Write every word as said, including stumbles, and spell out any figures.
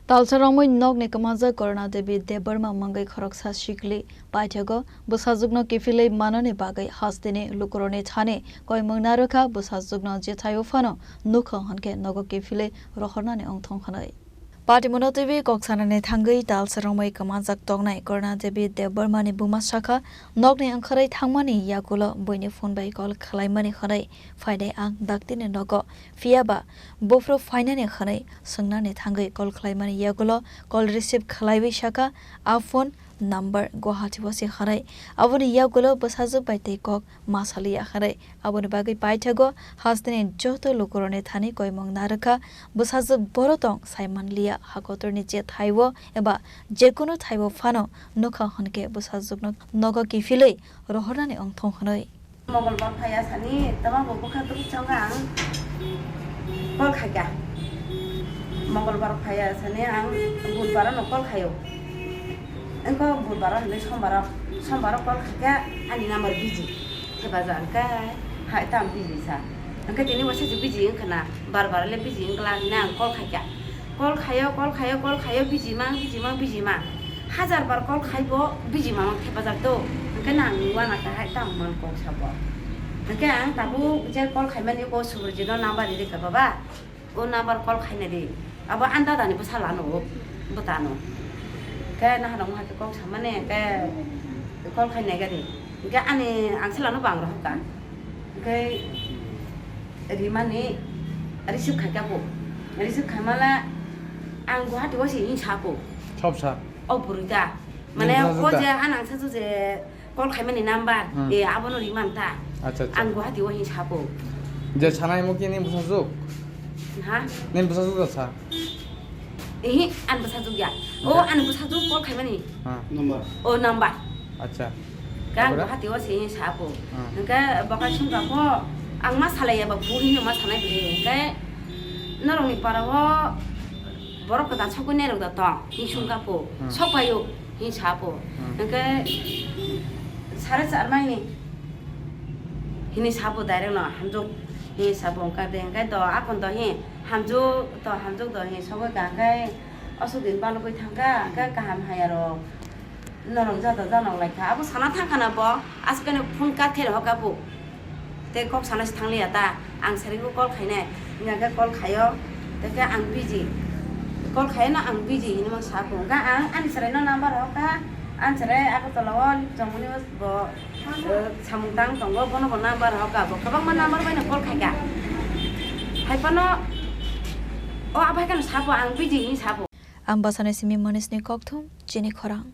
Talsa romwi nokni kwmajak Korona Devi Debbarma mungwi khoroksa sikli paithago bwsajwkno kiphilwi manani bagwi hasteni lukurokni thani koimung narwkha bwsajwkno jethai uphano nukha hwnkhe nogo kiphilwi rohornani wngthong hwnwi. Patimono T V kok sanani thangwi talsa romwi kwmajak tongnai Korona Devi Debbarmani buma sakha nokni wngkharwi thangmani yagulo buini phone bai call khwlaimani hwnwi phainai ang daktini nogo. Phiyaba buphuru phainani hwnwi swngnani thangwi call khwlaimani yagulo call receive khwlaiwi sakha, a phone number Guwahati o se hwnwi. Aboni yagulo bwsajwk bai tei kok ma saliya hwnwi. Aboni bagwi paithago hasteni joto lukurokni thani koimung narwkha. Bwsajwk boro tong sai manliya, hakotorni je thaibo eba jekunu thaibo phano nukha hwnkhe bwsajwkno nogo kiphilwi rohornani wngthong hwnwi. Mongolbar phaiya sani tama bo bwkha tubuk chonga ang call khaikha. Mongolbar phaiya sani ang budbaro no call khaio. Engko budbaro hinwi sombaro, sombaro call khaikha ani number busy. Thebaja hwnkhe hai tam busy sa. Hwnkhe tini waisa se busy wngkha na, bar bar le busy wngkha hinwi ang call khaikha. Call khaio, call khaio, call khaio, busy mang, busy mang, busy mang. Hajar bar call khaibo busy mang thepajak to. Hwnkhe nang uanakha hai tamo man kok sabo. Hwnkhe ang tabuk je call khaimani ko Subrajit no number rikha baba. O number call khaina di. Abo ang dada ni bwsa lano o bwtano. Hwnkhe naharok hakhe kok samani hwnkhe call khaina gari. Hwnkhe ani ang se lano bang rohorkha. Hwnkhe rimani receive khaikha bo. Receive khaimala ang Guwahati o se hini sako. Sob sa. O bwrwi da. Mane o je ang nang sasu je call khaimani number, hmm, e abono riman ta. Acha, acha. Ang Guwahati o hini sako. Je sanai mo ki ni bwsajwk? Ha? Ni bwsajwk da sa? Ehi, ani bwsajwk ya. O, ani bwsajwk call khaimani. Ha. Number. O number. Acha. Khe ang Guwahati o se hini sako. Hmm. Hwnkhe bokhai sumka pho, ang ma salai ya ba bu hini ma sanai bwle. Hwnkhe norokni para o borok kwtal sokwi nairok da tong. Hini sumka pho. Hmm. Sok paio. Hini sabo. Hmm. Hwnkhe sare char maini hini sabo direct no hamjwk hini sabo wngkha de, hwnkhe do akon do hi hamjwk to hamjwk do hi sogwi ka hwnkhe aswk din balugwi thangkha, hwnkhe kaham haya rok norok jata janok laikha abo sana thangkha na bo. Aswkhe phone cut khe rohorkha bo. Tei kok sana se thangliya ta, ang chwraino call khainai, hwnkhe call khaio, tei khe ang busy, call khaino ang busy hinwi sabo. Hwnkhe ang ani chwraino number rohorkha, ani chwrai Agartala o Lipchongmoni bo, eh, samung tang tongo, bono bo number rohorkha, bo kwbangma number baino call khaikha. Haiphano o aphai kheno sabo ang busy hinwi sabo. Ang bwsano simi Manisni kokthum, chini khorang.